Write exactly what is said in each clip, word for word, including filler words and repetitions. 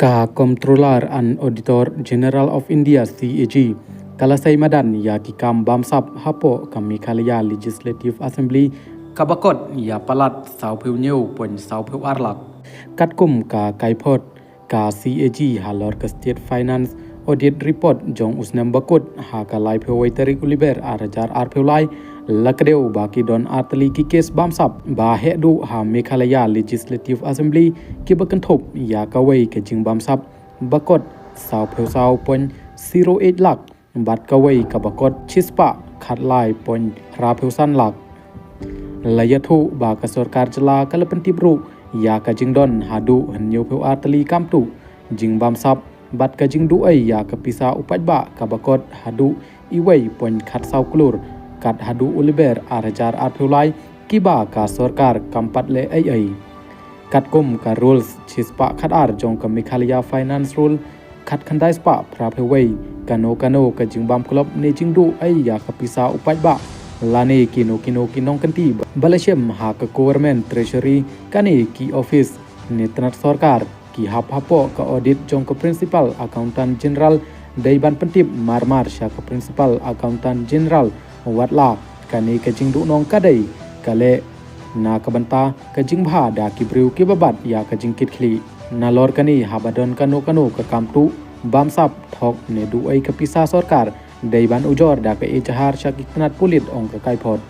Ka Comptroller and Auditor General of India, C A G, ka la sei madan ïa ki kam bamsap hapoh ka Meghalaya Legislative Assembly, kaba kot ïa palat saw phew hynñiew point saw phew ar lak. Katkum ka kaiphod ka C A G halor ka State Finance Audit Report jong u snem ba kut ha ka laiphew wei tarik u Lber ar hajar arphew lai, la kdew ba ki don artylli ki kes bamsap ba heh duh ha Meghalaya Legislative Assembly kiba kynthup ïa kawei ka jingbamsap ba kot saw phew saw point zero eight lak bad kawei kaba kot shispah khatlai point phra phew san lak. La ïathuh ba ka sorkar jylla ka la pyntip ruh ïa ka jingdon haduh hynñiew phew artylli kam tuh jingbamsap bad ka jingduh ei ïa ka pisa u paidbah kaba kot haduh iwei point khatsaw klur kat haduh u Lber ar hajar arphew lai, kiba ka sorkar kam pat leh ei ei. Katkum ka Rules shispah khatar jong ka Meghalaya Finance Rule khatkhyndai spah phraphew wei, kano kano ka jingbam klop ne jingduh ei ïa ka pisa u paidbah lane kino kino ki nongkynti ba la shim ha ka Government Treasury kane ki office ne tnat sorkar ki hap hapoh ka audit jong ka Principal Accountant General dei ban pyntip marmar sha ka Principal Accountant General, wat la kane ka jingduhnong ka dei ka leh na ka bynta ka jingbha da ki briew kiba bat ïa ka jingkitkhlieh. Nalor kane, haba don kano kano ka kam tuh bamsap, thok ne duh ei ka pisa sorkar, dei ban ujor da ka ejahar sha ki tnat pulit, ong ka kaiphod.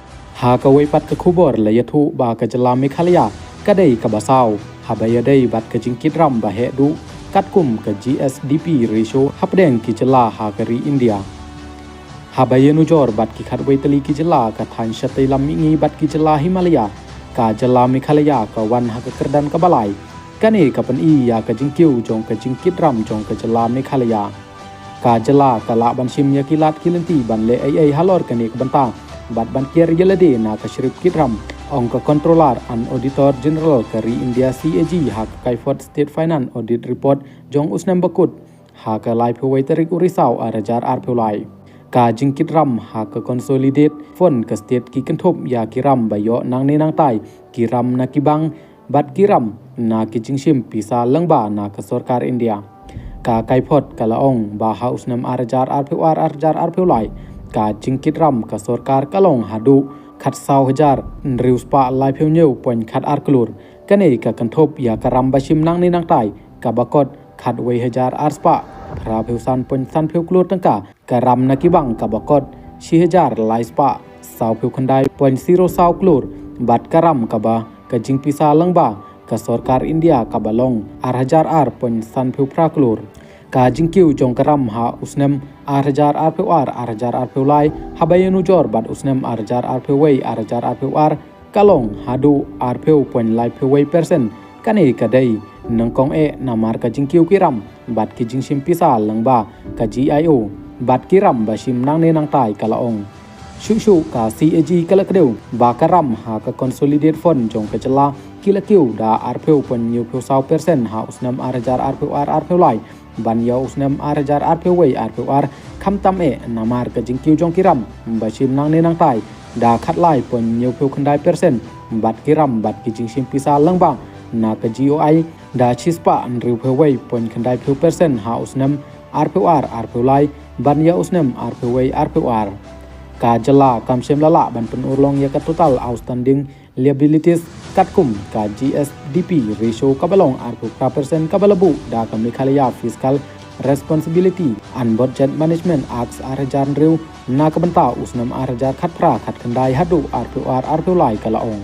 Ha kawei pat ka khubor, la ïathuh ba ka jylla Meghalaya ka dei kaba saw haba ïadei bad ka jingkitram ba heh duh katkum ka G S D P ratio hapdeng ki jylla ha ka ri India. Haba ïanujor bad ki khatwei tylli ki jylla, ka thaiñ shatei lam mihngi bad ki jylla Himalaya, ka jylla Meghalaya ka wan ha ka kyrdan kaba lai. Kane ka pyni ïa ka jingkiew jong ka jingkitram jong ka jylla Meghalaya. Ka jylla ka lah ban shim ïa ki lad ki lynti ban leh ei ei halor kane ka bynta bad ban kiar ïa lade na ka shrip kitram, ong ka Controller and Auditor General ka ri India, C A G, ha ka kaiphod State Finance Audit Report jong u snem ba kut ha ka laiphew wei tarik u Risaw ar hajar arphew lai. Ka jingkitram ha ka Consolidated Fund ka state ki kynthup ïa ki ram ba ïoh nangne nangtai, ki ram na ki bank bad ki ram na ki jingshim pisa lyngba na ka sorkar India. Ka kaiphod ka la ong ba ha u snem ar hajar arphew ar ar hajar arphew lai, ka jingkitram ka sorkar ka long haduh khatsaw hajar hynriew spah laiphew hynñiew point khatar klur. Kane ka kynthup ïa ka ram ba shim nangne nangtai kaba kot khatwei hajar ar spah phraphew san point sanphew klur tyngka, ka ram na ki bank kaba kot shi hajar lai spah sawphew khyndai point zero saw klur, bad ka ram kaba ka jingpisa lyngba ka sorkar India kaba long ar hajar ar point sanphew phra klur. Ka jingkiew jong ka ram ha u snem ar hajar arphew ar ar hajar arphew lai haba ïanujor bad u snem ar hajar arphew wei ar hajar arphew ar ka long haduh arphew point laiphew wei percent. Kane ka dei nyngkong eh namar ka jingkiew ki ram bad ki jingshim pisa lyngba ka G I O bad ki ram ba shim nangne nangtai, ka la ong. Shuh shuh ka C A G ka la kdew ba ka ram ha ka Consolidated Fund jong ka jylla ki la kiew da arphew point hynñiewphew saw percent ha u snem ar hajar arphew ar arphew lai ban ïa u snem ar hajar arphew wei arphew ar, khamtam eh namar ka jingkiew jong ki ram ba shim nangne nangtai da khatlai point hynñiewphew khyndai percent, bad ki ram bad ki jingshim pisa lyngba na ka G O I da shispah hynriewphew wei point khyndaiphew percent ha u snem arphew ar arphew lai ban ïa u snem arphew wei arphew ar. Ka jylla kam shym la lah ban pynurlong ïa ka total outstanding liabilities katkum ka G S D P ratio kaba long arphew phra percent kaba la buh da ka Meghalaya Fiscal Responsibility and Budget Management Act ar hajar hynriew na ka bynta u snem ar hajar khatphra khatkhyndai haduh arphew ar arphew lai, ka la ong.